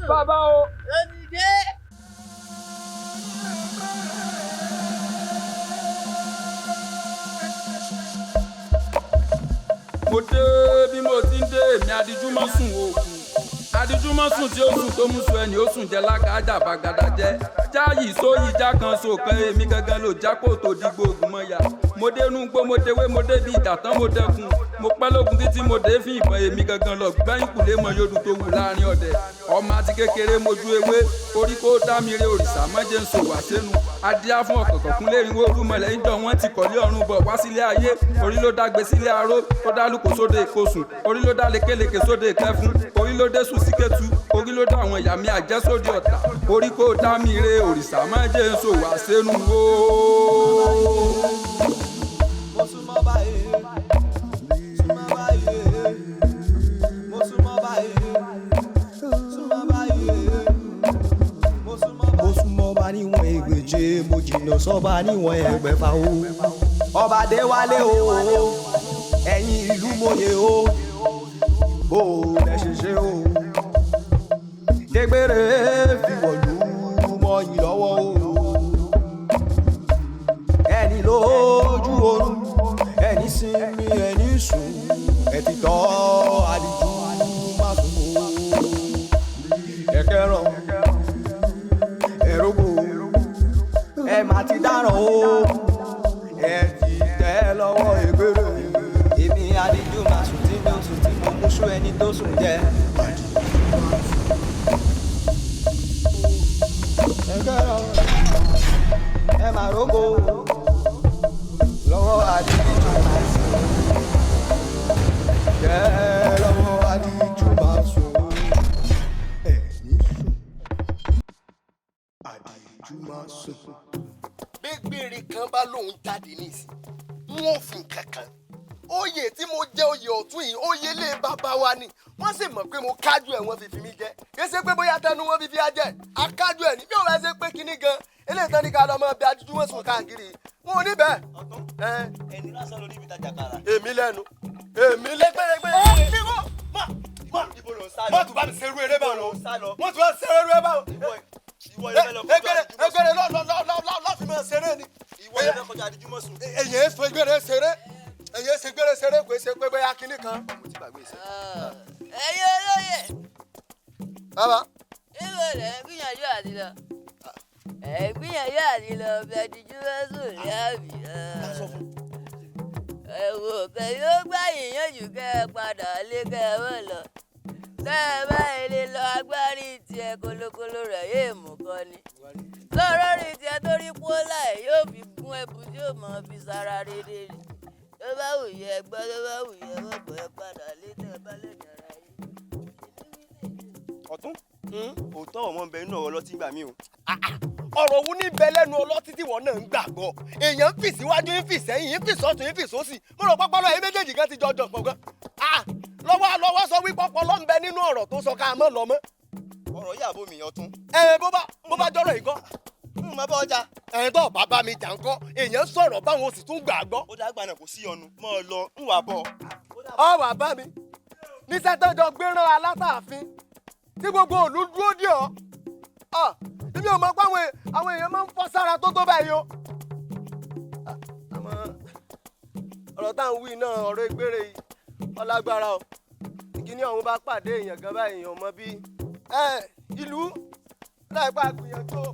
Bàbá o. Ó ti dé. Mo dé bí mo ti ń dé, èmi adijú mọ́ sùn oògùn adijú mọ́ sùn tí ó sùn tó mú sùn ẹni ó sùn jẹ lágàájà bàgàdà jẹ jáyì sóyì já kan sókan, èmi gangan ló já kó tó di gbóògùn mọ́yà. Mo dénú gbó, mo déwé, mo débi ìjà tán, mo dẹkun, mo pẹ́ lógun títí mo dé fún ìbọn. Èmi gangan lọ gbẹ́yìn kùlé mọ yóò tó wù láàrin ọ̀dẹ̀ ọmọ àti kékeré mojú ewé orí kó dá mi re òrìṣà mọ́jẹ́ ń sòwò àṣẹnu adíá fún ọ̀kọ̀ọ̀kan kúnlé ìrìnwó orúmọlẹ̀ ń jọ wọ́n ti kọ̀lé ọ̀run bọ̀ wá sílé ayé. Orí ló dágbé sílé aró, ó dálùkò sóde ìkosùn, orí ló dá lékeleke sóde ìkẹfun, orí ló dé sùn síkẹ́tù, orí ló dá àwọn ìyá mi àjẹ́ sóde ọ̀tà. Orí kó dá mi re òrìṣà mọ́jẹ́ ń sòwò àṣẹnu ooo. Mo súnmọ́ báyìí, súnmọ́ báyìí, mo súnmọ́ báyìí, súnmọ́ báyìí, mo súnmọ́ báyìí. Mo súnmọ́ bá níwọ̀n ẹgbẹ̀je, mo jìnnà sọ́ba níwọ̀n ẹgbẹ̀fà o. Ọba Adéwálé o, ẹ̀yin ìlú mòye o, bó o lẹ ṣe ṣe o. Dégbére fi wọ̀lú mọ́ yín lọ́wọ́ o. Ẹni lójú oorun, ẹni sinmi, ẹni sùn, ẹ ti tọ́ àdìjú má sùn o. Ẹ̀kẹ́rọ̀ ẹ̀rọ̀gbò, ẹ má ti dáràn o, ẹ ti tẹ́ lọ́wọ́ ìgbéró. Èmi adijú máa sùn tí mi ò sùn tí mo mú sú ẹni tó sùn jẹ. Ẹ̀kẹ́rọ̀ ẹ má rògbò lọ́wọ́ àdìjú máa sùn. Jẹ́ lọ́wọ́ àdìjú máa sùn. Ẹ̀ní sùn, àdìjú máa sùn. Gbégbére kan bá lóun jáde nísìn, wọn ò fi nǹkan kan oyè tí mo jẹ, oyè ọ̀tún yìí, oyè lé bàbá wa ni. Wọ́n sì mọ̀ pé mo kájú ẹ̀, wọ́n fi fi mí jẹ. Kì í ṣe pé bóyá tẹnu wọn fi fi á jẹ akájú ẹ̀ ní bí òun bá ṣe pé kinní gan eléyìí tán ní ká lọ mọ bí ajú wọn sùn káàkiri, wọn ò ní bẹ́ẹ̀. Ẹni lásán lórí ibi tajà kàrà. Èmi lẹ́nu èmi lẹ́gbẹ̀rẹ́gbẹ̀. Ibo ló ń sá lọ? Mọ́tò bá mi ṣerú eré bá lọ. Ibo ló ń sá lọ? Mọ́tò bá mi ṣerú eré bá lọ. Ìwọ ló fẹ́ lọ kọjú Ẹgbẹ̀rẹ̀ àdìjú mọ́ sùn. ẹgbẹ̀rẹ̀ lọ́ fi máa ṣeré ni. Ìwọ ló fẹ́ kọjú àdìjú mọ́ sùn. Èyàn ń sọ ẹgbẹ̀rẹ̀ ṣeré, èyàn ń ṣe ẹgbẹ̀rẹ̀ ṣeré, kò ṣe pé bóyá kinní kan. Mo ti gbàgbé iṣẹ́. Ẹ̀yin olóyè. Bàbá. Níbo lẹ̀ ń gbìyànjú àti lọ? Ẹ̀ ń gbìyànjú àti lọ bí adijú fẹ́ sùn ní àbí? Ẹ wò kẹ́ yóò gbà yín yànjú kẹ́ ẹ padà lé kẹ́ ẹ mọ̀ lọ. Kẹ́ ẹ bá ilé lọ agbárí tiẹ̀ kólókóló rẹ̀ yéè mú kọ́ ni. Lọ́rọ́ rí tiẹ̀ torí pólà ẹ̀ yóò fi gún ẹbu tí yóò mọ̀ fi sára dédé ni. Tó bá wù yẹ gbọ́, tó bá wù yẹ mọ̀ gbọ́, ẹ padà lé tẹ́ ẹ bá lè dára yín. Ọ̀tún, òótọ́ ọmọ ń bẹ nínú ọ̀rọ̀ ọlọ́tí gbà mí o. Ọ̀rọ̀ wo ní bẹ lẹ́nu ọlọ́tí tí wọ́n náà ń gbàgbọ́? Èèyàn ń fì síwájú, ń fì sẹ́yìn, ń fì sọ́tún, ń fì sósì. Mo rò pọ́pọ́lọ́ yìí méjèèjì kan ti jọ jọ̀pọ̀ gan. Lọ́wọ́ lọ́wọ́ sọ wípé ọpọlọ ń bẹ nínú ọ̀rọ̀ tó sọ ká mọ́ lọ mọ́. Ọ̀rọ̀ yìí àbò mi ọ̀tún. Ẹ bó bá jọ̀rọ̀ yìí kọ́. N má bá ọjà. Ẹ̀ tó bàbá mi jà ń kọ́, èèyàn sọ̀rọ̀ báwọn oṣù tún gbàgbọ́. Ó dàgbà náà kò sí ọnu, mọ́ ọ lọ, ń wà bọ̀. Ọ wà bá mi níṣẹ́ tó jọ gbéràn alátàáfin tí gbogbo òlu dúró dì ọ́. Èmi ò mọ̀ pé àwọn èèyàn máa ń fọ́ sára tó tó báyìí o. Àmọ́ ọ̀rọ̀ tá à ń wí náà, ọ̀rọ̀ ìgbére yìí ọlágbára o. Ìkíní ọ̀hún bá pàdé èèyàn gan báyìí, èèyàn mọ bí ìlú láìpẹ́ àgbìyànjú o.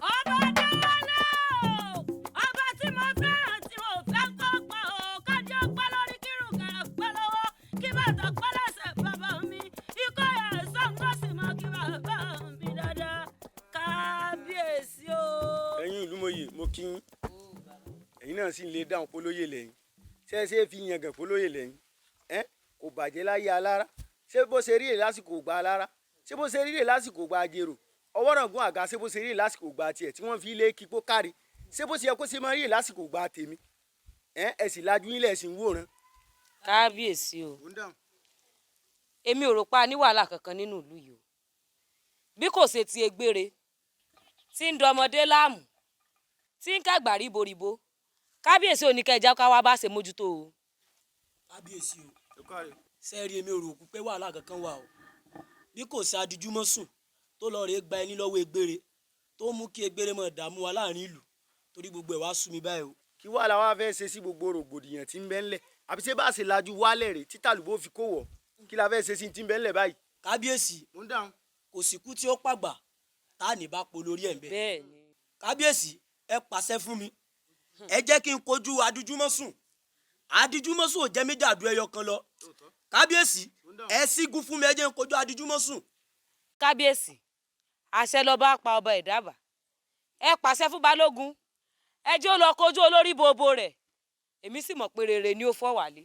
Ọba Adéwálé o, ọba tí mo fẹ́ràn tí mo fẹ́ kó pọ̀ o, kájí ọpẹ́ lórí kírun kẹrẹ pẹ́ lọ́wọ́, kí bàtà pẹ́ lẹ́sẹ̀ bàbá mi, ikọ́ ẹ̀ sọ́ńgọ́ sì mọ kí bàbá mi dáadáa, kábíyèsí o. Ẹ̀yin ìlú mòye, mo kí yín. Ẹ̀yin náà sì ń lè dáhùn polóyè lẹ́yìn. Ṣé ẹ ṣe é fi yangàn polóyè lẹ́yìn? Ẹ kò bàjẹ́ láyé alára. Ṣé bó ṣe rí rè lásìkò gba alára? Ṣé bó ṣe rí rè lásìkò gba ajérò? Ọwọ́ náà gún àga. Ṣé bó ṣe rí rè lásìkò gba tiẹ̀ tí wọ́n fi lé kíkó kárí? Ṣé bó ṣe yẹ kó ṣe máa rí rè lásìkò gba tèmi? Ẹ sì lajú yín lẹ̀ sì ń wòran. Kábíyèsí o, èmi ò rò pa ní wàhálà kankan nínú ìlú yìí o, bí kò ṣe ti egbére tí ń dọmọdé láàmú, tí ń kàgbà ríboríbo. Kábíyèsí ò ní kẹjá ká wá bá ṣe mójútó o. Kábíyèsí o. Sẹ́ẹ̀rì, èmi ò rò pé wàhálà kankan wà o, bí kò sí adijúmọ́sùn tó lọ rèé gba ẹni lọ́wọ́ egbére tó mú kí egbére mọ̀ dààmú wa láàrin ìlú, torí gbogbo ẹ̀ wá sú mi báyìí o. Kí wàá làwọn fẹ́ ṣe sí gbogbo rògbòdìyàn tí ń bẹ ńlẹ̀? Àbí ṣé bá a ṣe lajú wálẹ̀ rè títà lùbó fi kó wọ̀? Kí la fẹ́ ṣe sí tí ń bẹ ńlẹ̀ báyìí? Kábíyèsí, kò sí kú tí ó pàgbà tá à ní bá po lórí ẹ̀ ń bẹ. Bẹ́ẹ̀ni. Kábíyèsí, ẹ pàṣẹ fún mi, ẹ jẹ́ kí n kojú adijúmọ́sùn. Adijúmọ́sùn ò jẹ́ méjì àdó ẹyọ kan lọ. Kábíyèsí, ẹ sígun fún mi, ẹ jẹ́ n kojú adijúmọ́sùn. Kábíyèsí, àṣẹ lọba pa ọba ìdábà. Ẹ pàṣẹ fún balógun, ẹ jẹ́ ó lọ kojú olórí bobo rẹ̀. Èmi sì mọ̀ pé rere ni ó fọ́ wálé.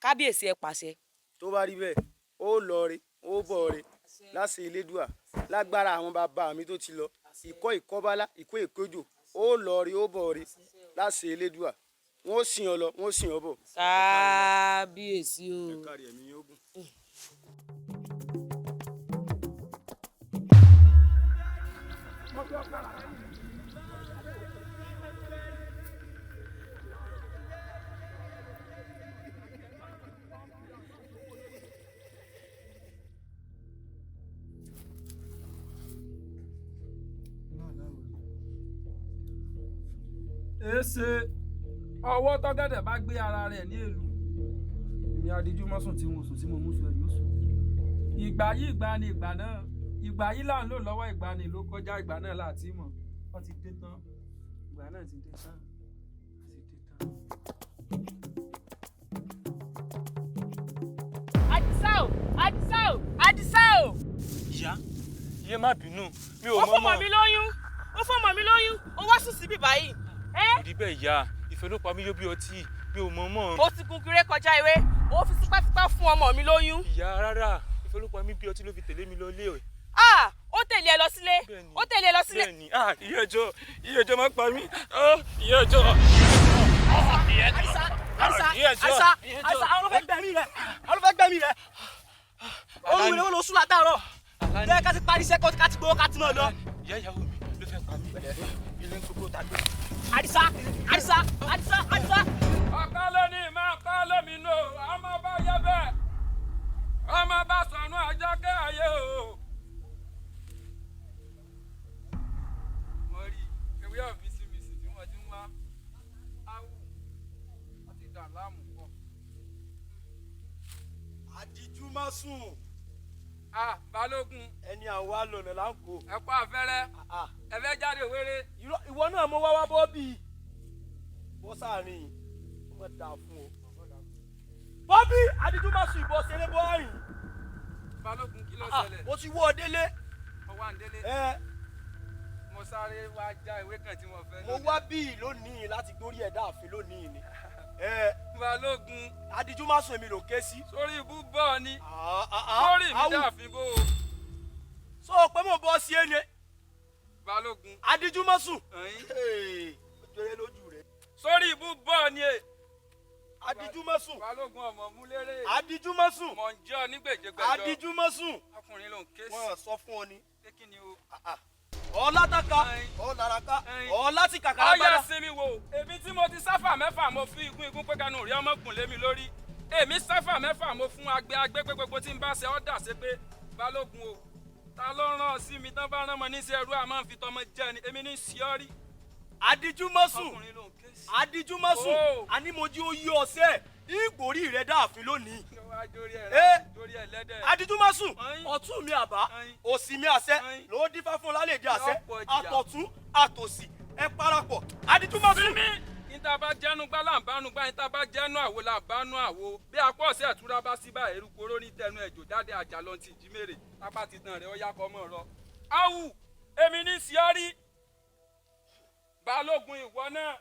Kábíyèsí, ẹ pàṣẹ. Tó bá rí bẹ́ẹ̀, ó lọ re, ó bọ̀ re láṣẹ Elédùà, lágbára àwọn bàbá mi tó ti lọ, ìkọ́ ìkọ́bálá, ìkó ìkójò, ó lọ re, ó bọ̀ re láṣẹ Elédùà. Wọ́n ó sìn ọ lọ, wọ́n ó sìn ọ bọ̀. Kábíyèsí o. Ẹ kárí, ẹ̀mí yóò gùn. Èsè ọwọ́ tọ́gẹ̀dẹ̀ bá gbé ara rẹ̀ ní èlù, èmi adijú mọ́sùn tí mo sùn tí mo mú sùn ẹ̀yìn sùn. Ìgbà yìí, ìgbà ni ìgbà náà, ìgbà yìí là ń lò lọ́wọ́, ìgbà ni ló kọjá, ìgbà náà láti mọ̀ wọ́n ti dé tán, ìgbà náà ti dé tán, ti dé tán. Àdìsá o, Àdìsá o, Àdìsá o. Ìyá, iye má bínú, mi ò Ó mọ̀ fọmọ mọ́. mi lóyún, ó fọmọ mi lóyún, ó wá sùn síbí báyìí. Kò rí bẹ́ẹ̀ ìyá, ìfẹ́ ló pa mí yó bí ọtí, mi ò mọ̀ mọ́. Ó ti gun kiri kọjá ewé, ó fi tipátipá fún ọmọ mi lóyún. Ìyá, rárá, ìfẹ́ ló pa mí bí ọtí ló fi tẹ̀lé mi lọ ilé ẹ̀. Ah, ó tẹ̀lé ẹ lọ sílé, ó tẹ̀lé ẹ lọ sílé. Bẹ́ẹ̀ni, ah, ìyá ẹjọ́, ìyá ẹjọ́ má pa mí, ah, ìyá ẹjọ́. Àdìsá, Àdìsá, Àdìsá, Àdìsá, àwọn ló fẹ́ gbẹ̀mí rẹ̀, àwọn ló fẹ́ gbẹ̀mí rẹ̀. Olú ìrẹ́wọ̀n ló sùn látàárọ̀. Bẹ́ẹ̀ ká ti parí iṣẹ́, ká ti gbowó, ká ti mọ̀ lọ. Ìyá ìyàwó mi ló fẹ́ pa mí. Ilé ń kókó tàgbé. Àdìsá, Àdìsá, Àdìsá, Àdìsá. Ọ̀kan lónìí máa kọ́ lómìnú, ọmọ bá yẹ bẹ́ẹ̀, ọmọ bá sọnù àjọkẹ́ ayé o. Mo rí ewé ọ̀fíìsì tí wọ́n ti ń wá áwù, wọ́n ti dà láàmú pọ̀. Àdìjú má sùn. Ah, balógun. Ẹni àwa lọ̀nà là ń kó. Ẹ kó àfẹ́rẹ́, ẹ fẹ́ jáde wéré. Ìwọ náà mo wá wá bọ́ bí bọ́ sáàrin ó mọ̀ dáa fún o. Bọ́bí, àdìjú má sùn, ìbọn ṣeré bọ́ àrìn. Balógun, kí ló ṣẹlẹ̀? Mo ti wọ́ ọ délé. Ọwọ́ à ń délé. Ẹ. Mo sáré wá já ìwé kan tí mo fẹ́. Mo wá bíi lónìí láti gbórí ẹ̀dá àfin lónìí ni. Balógun. Àdìjú má sùn, èmi ló ké sí. Sórí ibú bọ́ ni. Sórí mi dàfin bó o. Sọ pé mo bọ́ sí ẹni. Balógun. Àdìjú má sùn. Sórí ibú bọ́ ni e. Àdìjú má sùn. Balógun, ọmọ múlẹ́rẹ́. Àdìjú má sùn. Mọ̀ ń jẹ́ ọ ní gbèjégbèjọ. Àdìjú má sùn. Ọkùnrin ló ń ké sí. Wọ́n sọ fún ọ ni. Pé kí ni o? Ọlátàkà, ọláraka, ọlátìkàkà Ọyá lágbára. sinmi wo, èmi tí mo ti sáfà mẹ́fà, mo fi igun igun pé kanu rí ọmọkùn lémi lórí. Èmi sáfà mẹ́fà, mo fún agbe agbe pé gbogbo tí n bá ṣe ọ́ dà sí pé balógun o. Ta ló rán ọ sí mi? Tán bá rán mọ ní sí ẹrú, àmọ́ fi tọmọ jẹ ni, èmi ní sí ọ rí. Àdìjú má sùn. Ọkùnrin ló ń ké sí. Àdìjú má sùn. Àní mo jí ó yí ọsẹ ìgbòrí rẹ dáàfin lónìí. Àdìjú má sùn, ọ̀tún mi àbá, òsì mi àṣẹ ló dífá fún lálẹ́dí àṣẹ, àtọ̀tún àtòsì ẹ parapọ̀. Àdìjú má sùn. Níta bá jẹ́nu gbá là ń bánu gbá, níta bá jẹ́nu àwo là ń bánu àwo. Bí apá ọ̀sẹ̀ ìtura bá sí báyìí, eruku oró ní tẹnu ẹ̀jọ̀ jáde, àjà lọ ti ìjímèrè apá ti tàn rẹ̀ ó yá kọ́ mọ́ rọ. Awù, èmi ní síọ́rí. Balógun, ìwọ náà,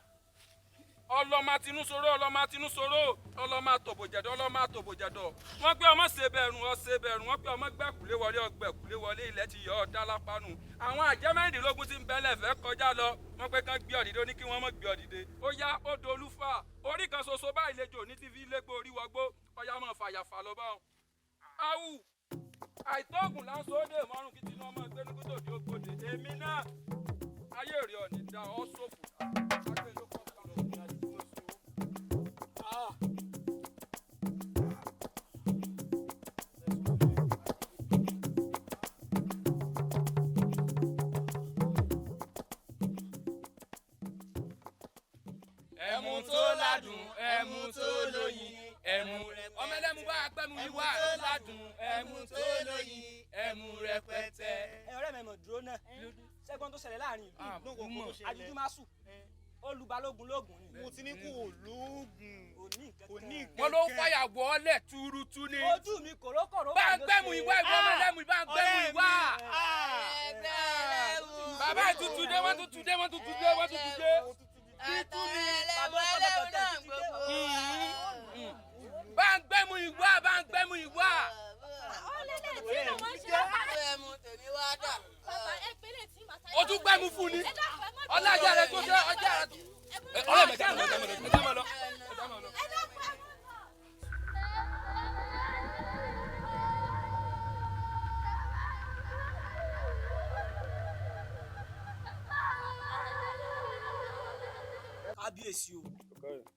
ọlọ́mà tinú sọ̀rọ̀, ọlọ́mà tinú sọ̀rọ̀, ọlọ́mà tòbòjẹ̀dọ̀, ọlọ́mà tòbòjẹ̀dọ̀. Wọ́n pé ọmọ ṣe bẹ̀rùn, ọ ṣe bẹ̀rùn. Wọ́n pé ọmọ gbẹ̀kúlé wọlé, ọgbẹ̀kúlé wọlé, ilẹ̀ ti yọ ọ́ dá lápánu. Àwọn àjẹ́ 16 ti ń bẹ́lẹ̀ fẹ́ kọjá lọ. Wọ́n pé kán gbé ọ̀dìdẹ, ó ní kí wọ́n mọ̀ gbé ọ̀dìdẹ. Ó yá, ó dolúfà orí kan ṣoṣo báyìí lejò ní tífi légbó orí wọgbó, ọyá mọ̀ fàyàfà lọ bá wọn. Awù, àìtóògùn là ń sọ ódè márùn kí tinú ọmọ gbẹnugbó tòdí ó gbòde. Èmi náà ayé rẹ ọ̀ ní da ọ́ sófò. Ẹmu tó ládùn, ẹmu tó lóyin, ẹmu ọmọ ẹlẹ́mu bá gbẹ́mu yìí wá. Ẹmu tó ládùn, ẹmu tó lóyin, ẹmu rẹpẹtẹ. Ẹ ọ̀rẹ́ mi mọ̀ dúró náà. Ṣẹ́gun tó ṣẹlẹ̀ láàrin ìlú. Adijúmásùn olùbalógun lóògùn ni. Mo ti ní kò lóògùn. Kò ní nǹkan kan. Wọ́n ló ń fàyà wọlé túrútú ni. Ojú mi kòrókòró. Bá ń gbẹ́mu ìwá ìwọ ọmọ ẹlẹ́mu bá ń gbẹ́mu ìwá. Bàbá ìtútù dé, wọ́n tútù dé, wọ́n tútù dé, wọ́n tútù dé. Títú ni. Bàbá ẹlẹ́mu náà gbogbo. Bá ń gbẹ́mu ìwá, bá ń gbẹ́mu ìwá. O tún gbẹ́mu fún ni. Ọlájà rẹ tó ṣe ọjà rẹ tó. Ọlọ́run ẹ̀jẹ̀ mọ̀ lọ, ẹ̀jẹ̀ mọ̀ lọ, ẹ̀jẹ̀ mọ̀ lọ. Kábíyèsí o,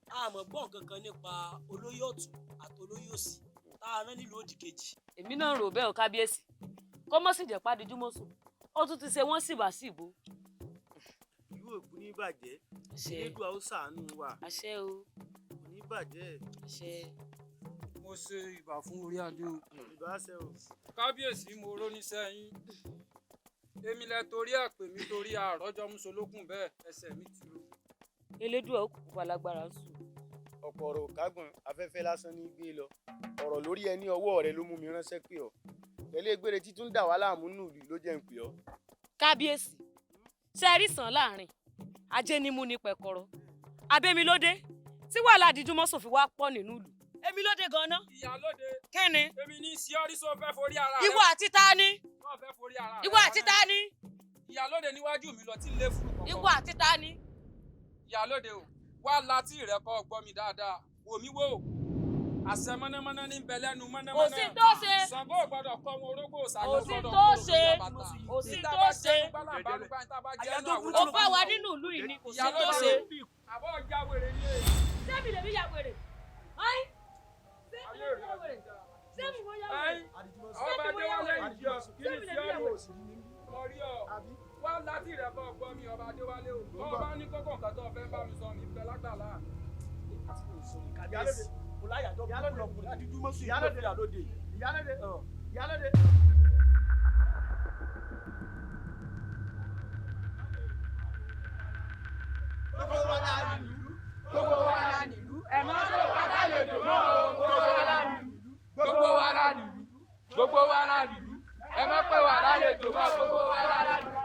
a mọ̀ gbọ́ nǹkan kan nípa olóyè ọ̀tún àti olóyè òsì tá a rán nílùú òdì kejì. Èmi náà rò bẹ́ẹ̀ o kábíyèsí, kó mọ́ sì jẹ́ pàdéjúmọ́sùn, ó tún ti ṣe wọ́n síbàsíbò. Ìlú òkú ní bàjẹ́, Elédùà ó ṣàánú wa. Àṣẹ o. Kò ní bàjẹ́. Àṣẹ. Mo ṣe ìbà fún orí adé o. Ìbà ṣe o. Kábíyèsí, mo róníṣẹ́ yín. Èmi lẹ torí ẹ̀ pè mí torí àrọ́jọ́ múṣolókùn bẹ́ẹ̀ ẹsẹ̀ mi ti ro. Elédùà ó kúkú falágbára sùn. Ọ̀pọ̀ ọ̀rọ̀ kágùn afẹ́fẹ́ lásán ní gbé lọ. Ọ̀rọ̀ lórí ẹni ọwọ́ rẹ ló mú mi ránṣẹ́ pè ọ́. Pẹ̀lú egbére títún dà wá láàmú nù ló jẹ́ ń pè ọ́. Kábíyèsí, ṣe rí sàn láàrin ajé ni mú ní pẹ̀kọ̀rọ̀. Abẹ́milódé tí wàhálà Adijúmọ́sùn fi wá pọ̀ nínú ìlú. Èmi lóde gan-an. Ìyálóde. Kí ni? Èmi ní sí ọ́rí sọ fẹ́ forí ara rẹ. Ìwọ àti ta ni? Wọ́n fẹ́ forí ara rẹ. Ìwọ àti ta ni? Ìyálóde níwájú mi lọ tí ń lé fún kọ̀ọ̀kan. Ìwọ àti ta ni? Ìyálóde o, wá látí rẹ kọ́ gbọ́ mi dáadáa, wò mí wò. Àṣẹ mọ́nàmọ́ná ní bẹ lẹ́nu mọ́nàmọ́ná. Kò sí tó ṣe. Ṣàngó ò gbọ́dọ̀ kọ́ wọn orógbó, Ṣàngó Kò ò sí gbọ́dọ̀ tó kọ́ ṣe. bàtà. Kò sí Ìta tó bá ṣe. jẹ́ gbálàbálùgbà, ìta bá jẹ́ náà Ó bá wa nínú ìlú yìí ni kò sí tó ṣe. Àbọ̀ ọjà wèrè ni èyí. Sẹ́mi lèmi ya wèrè. Ẹ́n. Sẹ́mi lèmi ya wèrè. Sẹ́mi mo ya wèrè. Ọba Adéwálé ìjọ kí ni sí ọ̀rọ̀ mo rí ọ. Wá láti rẹ̀ kọ́ gbọ́ mi ọba Adéwálé o. Bọ́ bá ní kókó nǹkan tó fẹ́ bá mi sọ mi fẹ́ lágbàlá. Kábíyèsí, mo láyàjọ́ kúrò lọkùnrin Adijúmọ́sùn yìí ló fi àlóde. Ìyálóde. Ìyálóde. Gbogbo wa la nílùú. Gbogbo wa la nílùú. Ẹ má ṣe wá lálejò mọ́ o. Gbogbo wa la nílùú. Gbogbo wa la nílùú. Gbogbo wa la nílùú. Ẹ má pè wá lálejò mọ́. Gbogbo wa la nílùú.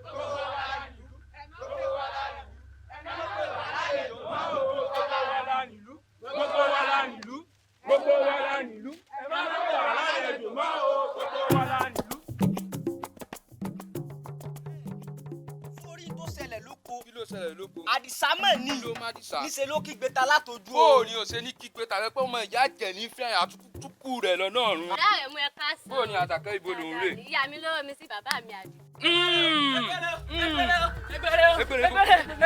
Gbogbo wa la nílùú. Gbogbo wa la nílùú. Ẹ má pè wá lálejò mọ́ o. Gbogbo wa la nílùú. Gbogbo wa la nílùú. Gbogbo wa la nílùú. Ẹ má pè wá lálejò mọ́ o. Gbogbo wa la nílùú. Sórí tó ṣẹlẹ̀ lóko. Kí ló ṣẹlẹ̀ lóko? Àdìsá mọ̀ ní. Kí ló má Àdìsá? Níṣẹ́ ló kígbe ta látojú Bó o ní o ṣe ní kígbe tàbí pé ọmọ ìyá jẹ̀ ní fẹ́ àtúkù rẹ̀ lọ́nà ọ̀run. Ọ̀rẹ́ rẹ̀ mú ẹ ká sàn. Bó o ní àtàkẹ́ ibo lòún rè? Ìyá mi lọ́wọ́ mi sí bàbá mi àdì. Ẹgbẹ̀rẹ̀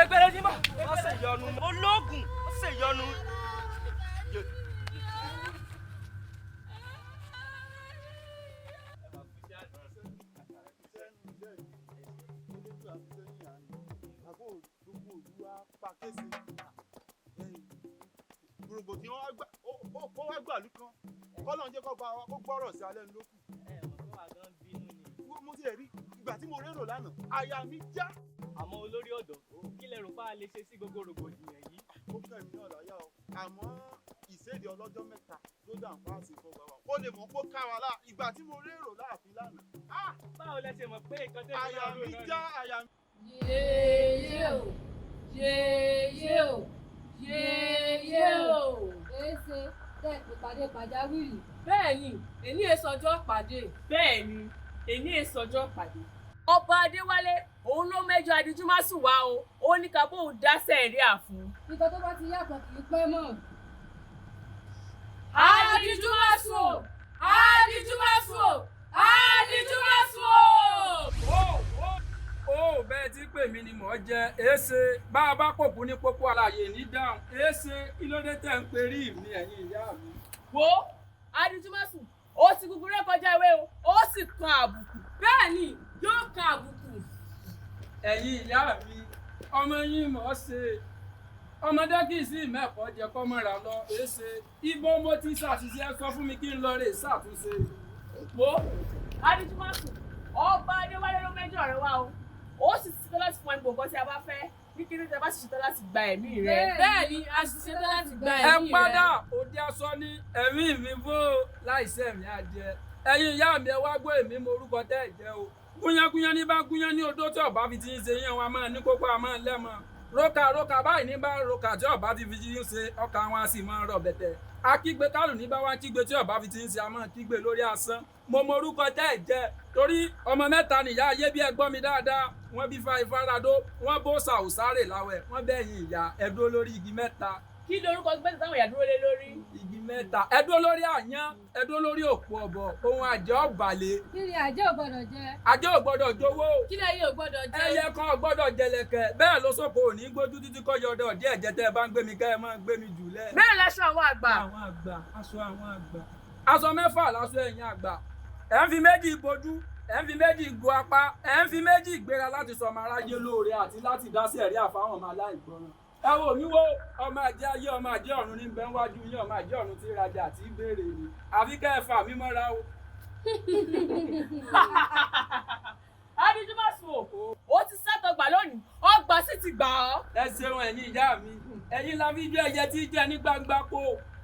ẹgbẹ̀rẹ̀ ní bọ̀. Wọ́n ṣe yọnu. Ológun ó ṣe yọnu. Rògbòdìyàn ó wá gbàlú kan kọ́lọ́n jẹ́ kó bá wa kó gbọ́rọ̀ sí alẹ́ ló kù. Mo ti rí ìgbà tí mo rérò lánàá, àyà mi já. Àmọ́ olórí ọ̀dọ́, kí lẹ rò pa á lè ṣe sí gbogbo rògbòdìyàn yìí? Ó kẹ́mi náà láyà o, àmọ́ ìséde ọlọ́jọ́ mẹ́ta ló dà ń fáàsì fọgbà wa. Ó lè mọ̀ kó ká wa lá ìgbà tí mo rérò láàfin lánàá. Báwo lẹ ṣe mọ̀ pé nǹkan tẹ́lẹ̀ Àyà mi já, àyà mi. Yèyé o, yèyé o, yèyé o. Èéṣe tẹ́ ẹ pè pàdé pàjáwìrì. Bẹ́ẹ̀ni, èní èsọjọ́ pàdé. Bẹ́ẹ̀ni, èní èsọjọ́ pàdé. Ọba Adéwálé, òun ló mẹ́jọ Adijúmásùn wá o, ó ní ká bóun dá sẹ̀ríà fún. Nǹkan tó bá ti yàtọ̀ kì í pẹ́ mọ́. Adijúmásùn o! Adijúmásùn o! Adijúmásùn o! Ó bẹ́ẹ̀ tí pè mí ni mò ń jẹ èéṣe bá a bá pòkú ní pópó àlàyé ní dáhùn èéṣe kí ló dé tẹ̀ ń perí mi ẹ̀yin ìyá mi. Wo Adijúmásùn, ó ti gúgúrú kọjá ìwé o, ó sì kan àbùkù. Bẹ́ẹ̀ni, yóò kan àbùkù. Ẹ̀yin ìyá mi, ọmọ yín mò ń ṣe. Ọmọdé kì í sí mẹ́kọ̀ọ́ jẹ kọ́ mọ́ra lọ. Èsè ibo mo ti ṣàṣìṣe, ẹ sọ fún mi kí n lọ rè ṣàtúnṣe. Wo Adijúmọ̀sùn, ọba Adéwálé ló mẹ́jọ rẹ wá o. Ó sì ti ṣetán láti fún ẹ gbogbo nǹkan tí a bá fẹ́ ní kété tí a bá sì ṣetán láti gba ẹ̀mí rẹ. Bẹ́ẹ̀ ni, a sì ṣetán láti gba Ẹ ẹ̀mí rẹ. padà òde aṣọ ní ẹ̀mí mi bó láìsẹ̀ mi àjẹ. Ẹ̀yin ìyá mi, ẹ wá gbọ́ èmi mo orúkọ tẹ́ ẹ̀ jẹ́ o. Gúnyángúnyán ní bá gúnyán ní odó tí ọba fi ti ń ṣe yẹn, wọn a máa ní kókó, a máa lẹ́mọ. Rókà rókà báyìí ní bá rókà tí ọba ti fi ti ń ṣe, ọkà wọn a sì máa rọ̀ bẹ̀tẹ̀. Akígbe kálù ní bá wá kígbe tí ọba fi ti ń ṣe, a máa kígbe lórí asán. Mo mọ orúkọ tẹ́ ẹ̀ jẹ́ torí ọmọ mẹ́ta nìyá ayé bí ẹ gbọ́ mi dáadáa. Wọ́n bí fa ìfaradó, wọ́n bó sàwùsárè láwẹ̀, wọ́n bẹ̀yìn ìyá ẹ̀dúró lórí igi mẹ́ta. Kí lorúkọ mẹ́ta táwọn ìyá dúró lé lórí? Igi mẹ́ta, ẹ̀dúró lórí àyán, ẹ̀dúró lórí òpó ọ̀bọ̀, ohun àjẹ́ ọ̀bàlẹ̀. Kí ni àjẹ́ ò gbọ́dọ̀ jẹ? Àjẹ́ ò gbọ́dọ̀ jowó. Kí lẹ́yìn ò gbọ́dọ̀ jẹ? Ẹyẹ kan ò gbọ́dọ̀ jẹlẹ̀kẹ̀, bẹ́ẹ̀ ló sọ̀kò ò ní gbójú títí kọ́ yọdọ̀ díẹ̀ jẹ tẹ́ ẹ bá ń gbé mi kẹ́ ẹ máa gbé mi jùlẹ̀. Bẹ́ẹ̀ láṣọ àwọn àgbà. Àwọn àgbà, aṣọ àwọn àgbà. Aṣọ mẹ́fà láṣọ ẹ̀yìn àgbà. Ẹ̀ ń fi méjì bojú, ẹ̀ ń fi méjì go apá, ẹ̀ ń fi méjì gbéra láti sọ ọmọ aráyé lóore àti láti dá sí ẹ̀rí àfáwọn ọmọ aláìgbọràn. Ẹ wò mí wò, ọmọ àjẹ́ ayé, ọmọ àjẹ́ ọ̀run ní bẹ́ẹ̀ wájú yín, ọmọ àjẹ́ ọ̀run tí rajà àti béèrè ni. Àfi kẹ́ ẹ fà mí mọ́ra o. Adijúmọ̀sùn o, ó ti sátọgbà lónìí, ọgbà sì ti gbà ọ́. Ẹ ṣeun ẹ̀yin ìyá mi, ẹ̀yin la fi jẹ́ ẹyẹ tí jẹ ní gbangba po.